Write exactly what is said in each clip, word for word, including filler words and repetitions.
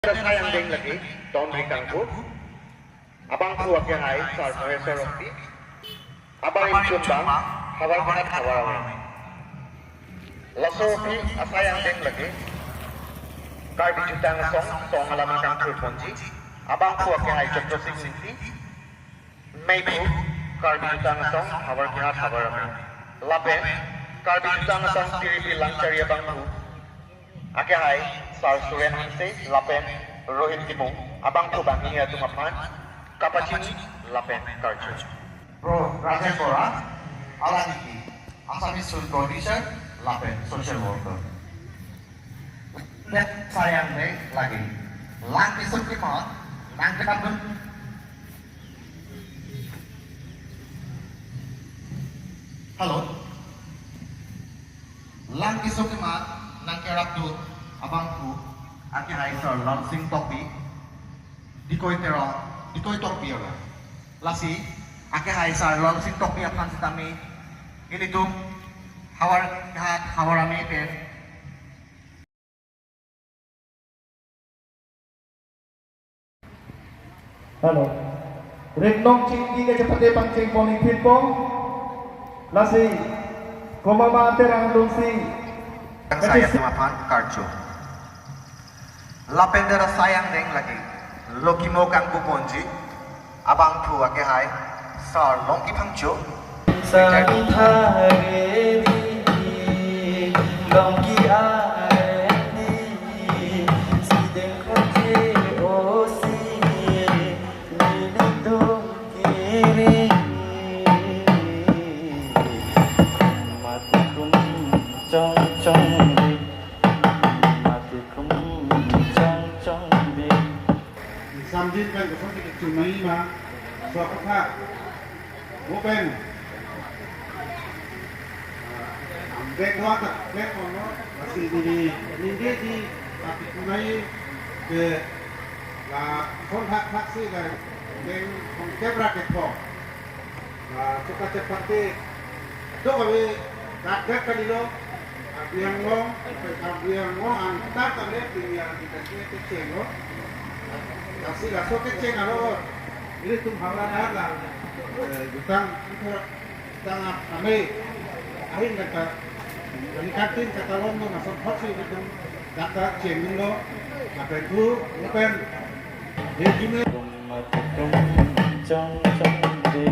Asai angdeng lake, Don Rikangpur, abangphu akehai Sar Maheswar Rongpi, abarim chunbang, Havar Kehat Havar Amei. Laso aphi asai angdeng lake, Karbi Jutang Asong, Song Alama Kangthur Ponji, abangphu akehai Chandra Sing Ingti, meiphu, Karbi Jutang Asong, Havar Kehat Havar Amei. Lapen, Karbi Jutang Asong Tiripi Langchari abangphu akehai Sar Suren Hanse, lapen Rohit Timung, abangphu bangni atum aphan kapachini lapen karju. Bro Rajen Bora, alangli ke Assamese Film Producer, lapen Social Worker. Asai angdeng lake. Lang kesung kemot, lang kedam dun. Hello. Lang kesung kemot, lang kerap dun, abangphu akehai Sar Lal Sing Tokbi, Dikoi Terong, Dikoi Tokbi ora. Lasi, akehai Sar Lal Sing Tokbi aphan sitame, ilitum, Havar Kehat Havar Amei pen. Hello. Ringnong chingki kachepate pangcheng pon ingphin pon. Lasi, komat ma terang dungsi. Asai atum aphan karju. Lapen asai angdeng lake, Lokimo Kangpu Ponji, abangphu akehai Sar Longki Phangcho. Sangthare ri, Longki arni, sideng khonje osi, nelitum kiri. Mati kum chong chong ri, mati kum chong chong ri. Samjin pen kosonsi kechumai ma, so apotha. Mo pen. Ah, ambek wa ta, ambek kono, lasi neli, neli di, tapi kunai ke, la, kon hak hak si la, deng kon kebra ke tho. Ah, suka cepat te. Dok kami, dak dak kali lo. Karbi Anglong, Karbi Anglong, angkat kami, tinggal kita sini kecil lo. Kasi laso kecheng aro. Ilitum hawla dah lah. Eh, Jutang, Jutang amei. Ahin kata, ini kantin kata lom lo, masuk hot sih ilitum. Kata cheng lo, kata itu, bukan. Dia gini. Chong chong de.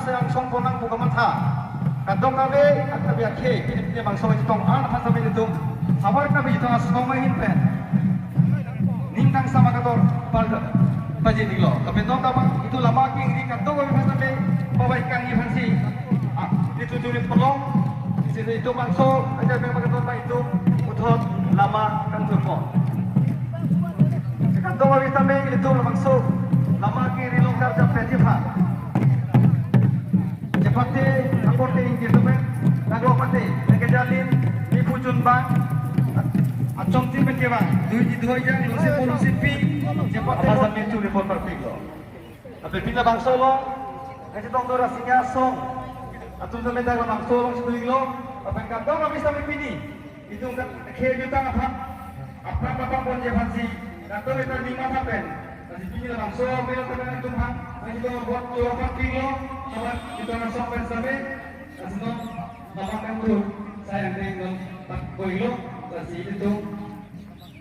Angsong ponang buka matha. Kadokave, kadokave akhei, pini pini bangso chetong an aphan sami ilitum. Havar Karbi Jutang Asong ahin pen. Ning kangsam akador. Pajit-iklo. Lapen non ta bang itum lama kingri kadokave aphan tame pavai kangni aphansi, ah, itum churi pulong. Isi itum bangso ajar abang kadon bang itum puthot lama kangthurpo. Kadokave tame itum labangso lama kingri along karjap pen aphan chepate, aporte ingkir tumen, nanglo pate, nangkejalin, nipu junbang, achom tin pen kevang, dui di dui jang, lusi po lusi pi, chepate. Apa sambil curi phone parpiklo. Lapen pini labangso along, kachetong do Rasinja Asong atum tame dak labangso along chedui-iklo, lapen kadokave tame pini itum dak khejutang aphan, aphrang aphrang ponji aphansi, kadokave ta ningma tha pen, lasi pini labangso melo tame itum aphan, lasi itum apot choro parpiklo, lapen itum asong pen save, lasi non, lapen kan tu, sayang deng non, tak koilo, lasi itum,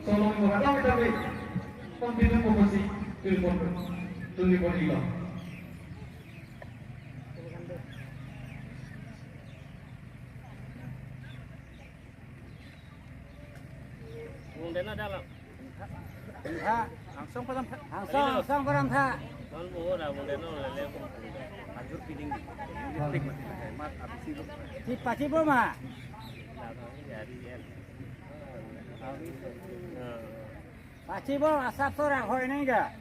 solo mo kadokave tame, kon bidung ko si, tulipon, tulipon ilo. Bung Dena dalam. Tha. Langsung padam tha. Langsung, langsung padam tha. Non bu ora Bung Dena le le. Anjur piding. Elektrik mati. Mat abisi bu. Chipa chibo ma. Jadi ya. Pachibo asap sorak hoi nengga.